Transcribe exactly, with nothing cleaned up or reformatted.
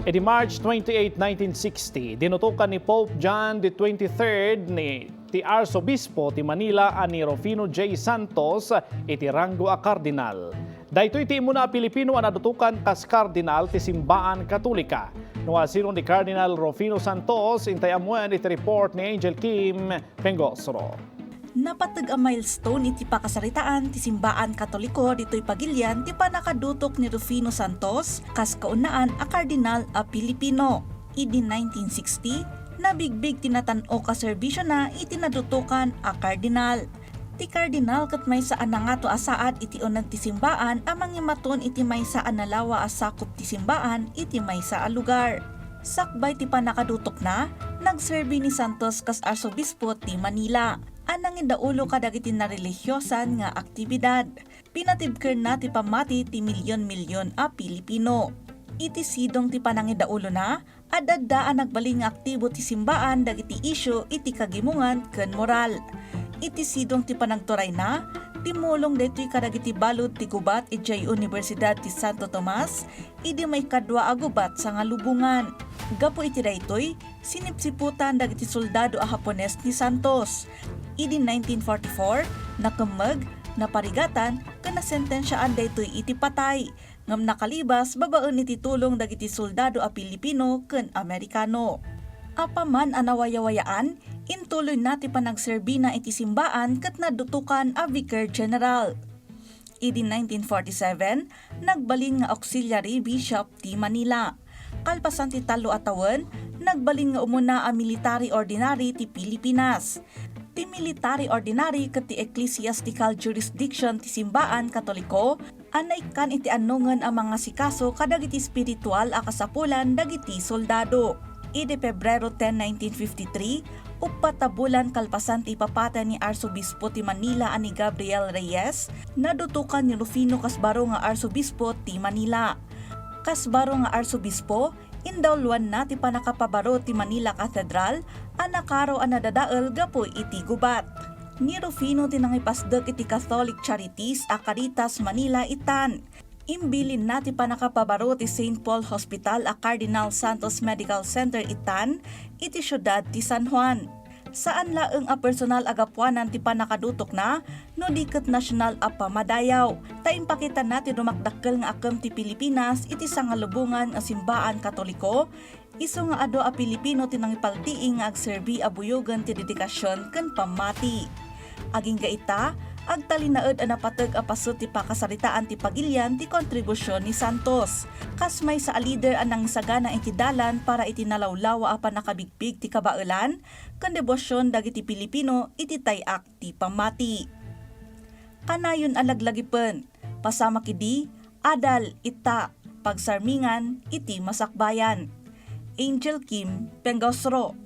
Idi March twenty-eight, nineteen sixty, dinutokan ni Pope John the twenty-third ni ti Arsobispo ti Manila a ni Rufino J. Santos iti ranggo a kardinal. Daytoy ti immuna a Pilipino a nadutokan kas kardinal ti simbaan Katolika. No asino ni Kardinal Rufino Santos, intay amuen iti report ni Angel Kim Pengosro. Napateg a milestone iti pakasaritaan ti simbaan Katoliko ditoy pagilian ti pannakadutok ni Rufino Santos kas kaunaan a kardinal a Pilipino. Idi nineteen sixty, nabigbig ti natan-ok a serbisiona iti nadutokan a kardinal. Ti kardinal ket maysa a nangato a saad iti uneg ti simbaan a mangimaton iti maysa a nalawa a sakup ti simbaan iti maysa a lugar. Sakbay ti pannakadutokna, nagserbi ni Santos kas Arsobispo ti Manila a nangidaulo kadagiti narelihiosan nga aktibidad. Pinatibkerna ti pammati ti milyon-milyon a Pilipino. Iti sidong ti panangidaulona, ad-adda a nagbalin nga aktibo ti simbaan dagiti isyu iti kagimongan ken moral. Iti sidong ti panagturayna, timmulong daytoy kadagiti balud ti gubat idiay Universidad ti Santo Tomas idi maikadua a gubat sangalubongan. Gapu iti daytoy, sinipsiputan dagiti soldado a Hapones ni Santos. Idi nineteen forty-four, nakemmeg, naparigatan, ken nasentensiaan daytoy iti patay, ngem nakalibas babaen iti tulong dagiti soldado a Pilipino ken Amerikano. Apaman a nawayawayaan, intuloyna ti panagserbina iti simbaan ket nadutokan a Vicar General. Idi nineteen forty-seven, nagbalin nga Auxiliary Bishop ti Manila. Kalpasan ti tallo a tawen, nagbalin nga umuna a military ordinary ti Pilipinas. Ti military ordinary ket ti ecclesiastical jurisdiction ti simbaan Katoliko a naikkan iti annongen a mangasikaso kadagiti espiritual a kasapulan dagiti soldado. Idi Pebrero ten, nineteen fifty-three, uppat a bulan kalpasan ti ipapatay ni Arsobispo ti Manila a ni Gabriel Reyes, nadutokan ni Rufino kas baro nga Arsobispo ti Manila. Kas baro nga Arsobispo, indauloanna ti pannakapabaro ti Manila Cathedral a nakaro a nadadael gapu iti gubat. Ni Rufino ti nangipasdek iti Catholic Charities a Caritas Manila itan. Imbilinna ti pannakapabaro ti Saint Paul Hospital a Cardinal Santos Medical Center itan iti siudad ti San Juan. Saan laeng a personal a gapuanan ti pannakadutokna no di ket nasional a pamadayaw, ta impakitana ti dumakdakkel nga akem ti Pilipinas iti sangalubongan a simbaan Katoliko, isu nga adu a Pilipino ti nangipaltiing nga agserbi a buyogen ti dedikasion ken pammati. Agingga ita, agtalinaed a napateg a paset ti pakasaritaan ti pagilian ti kontribusion ni Santos. Kas maysa a lider a nangisagana iti dalan para iti nalawlawa a pannakabigpig ti kabaelan ken debosion dagiti Pilipino iti tay-ak ti pammati. Kanayon a laglagipen, pasamak idi, adal ita, pagsarmingan iti masakbayan. Angel Kim, Penggausro.